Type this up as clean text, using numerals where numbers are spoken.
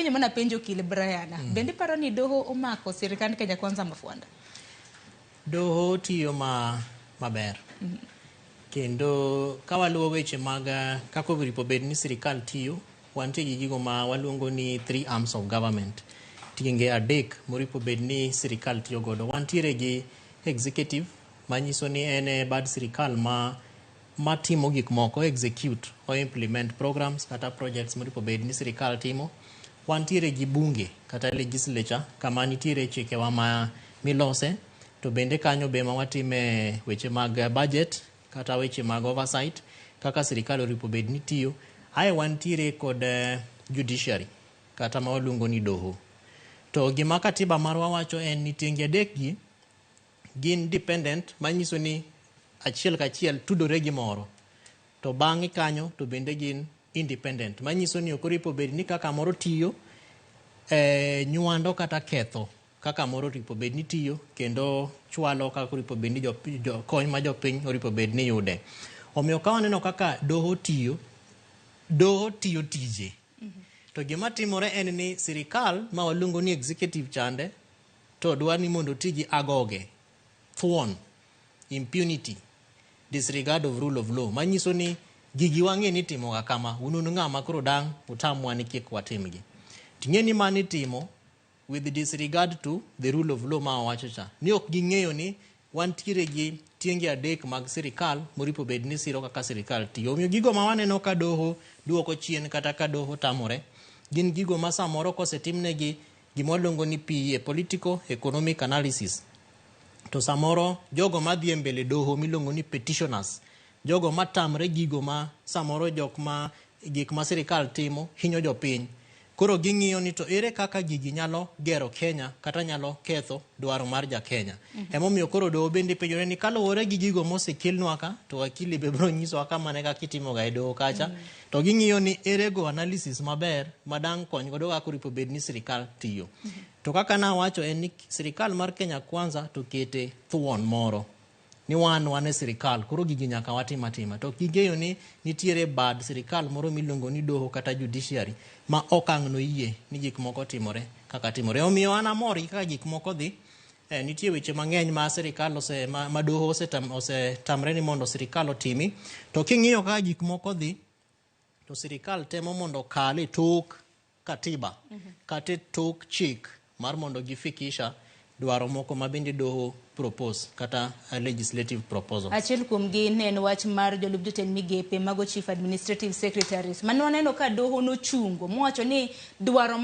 penjo mana penjo okil Brian. Bende iparo ni doho omako sirikand Kenya Kwanza mafwanda? Doho tiyo maber. Kendo ka waluwo weche mag kaka oripo bed ni sirikal tiyo, wantie gi gigo ma waluongo ni three arms of government. Tienge adek moripo bed ni sirikal tiyo godo. Wantiere gi executive, manyiso ni en e bad sirikal ma matimo gik moko, execute o implement programs kata projects moripo bed ni sirikal timo. Wantiere gi bunge kata legislature, kama nitiere chikewa ma milose, to bende kanyo be ma watime weche mag budget kata weche mag oversight kaka sirikal oripo bed ni tiyo. Ae wantiere kod judiciary kata ma waluongo ni doho. To gima katiba marwa wacho en ni tienge adek gi gin dependent, manyiso ni achiel kachiel tudore gi moro, to bang'e kanyo to bende gin independent, manyiso ni ok oripo bed ni kaka moro tiyo nywando kata ketho kaka moro oripo bed ni tiyo kendo chwalo kaka oripo bed ni kony ma jopiny oripo bed ni yude. Omiyo ka waneno kaka doho tiyo, doho tiyo tije. To gima timore en ni sirikal ma waluongo ni executive chande to dwa ni mondo oti gi agoge, thuon, impunity, disregard of rule of law, manyiso ni gigi wang'e ni itimoga kama, un un ng'ama koro dang' utamwa ni kik watimgi. Ting'e ni mano itimo with disregard to the rule of law ma wawacho cha ni ok ging'eyo ni wantiere gi tienge adek mag sirikal moripo bed ni siro kaka sirikal tiyo. Omiyo gigo ma waneno ka doho duoko chien kata ka doho tamore gin gigo ma samoro kosetimnegi gima waluongo ni PEA, political economic analysis, to samoro jogo madhi e mbele doho miluongo ni petitioners, jogo matamre gigo ma samoro jok ma gik ma sirikal timo hinyo jopiny, koro ging'iyo ni to ere kaka gigi nyalo gero Kenya kata nyalo ketho dwaro mar ja Kenya. Emomiyo koro doho bende penjore ni kaluwore gi gigo mosekelnwa ka, to wakili be biro nyisowa kamane kaka itimoga e doho kacha, to ging'iyo ni ere go analysis maber madang' kony godo kaka oripo bed ni sirikal tiyo. To kaka nawacho en ni sirikal mar Kenya Kwanza to kete thuon moro ni wan e sirikal, koro gigi nyaka watim atima, to ging'eyo ni nitiere bad sirikal moro miluongo ni doho kata judiciary ma ok ang' noyie ni gik moko timore kaka timore. Omiyo an amor gi kaka gik moko dhi. Nitie weche mang'eny ma sirikal ose ma doho osetamre ni mondo sirikal otimi, to king'iyo kaka gik moko dhi, to sirikal temo mondo okal e tok katiba kata e tok chik mar mondo gifikisha dwaro moko ma bende doho propose kata legislative proposal. Achiel kuom gi ne en wach mar jolup jotend migepe mago chief administrative secretaries mane waneno ka doho nochungo mowacho ni dwaro ma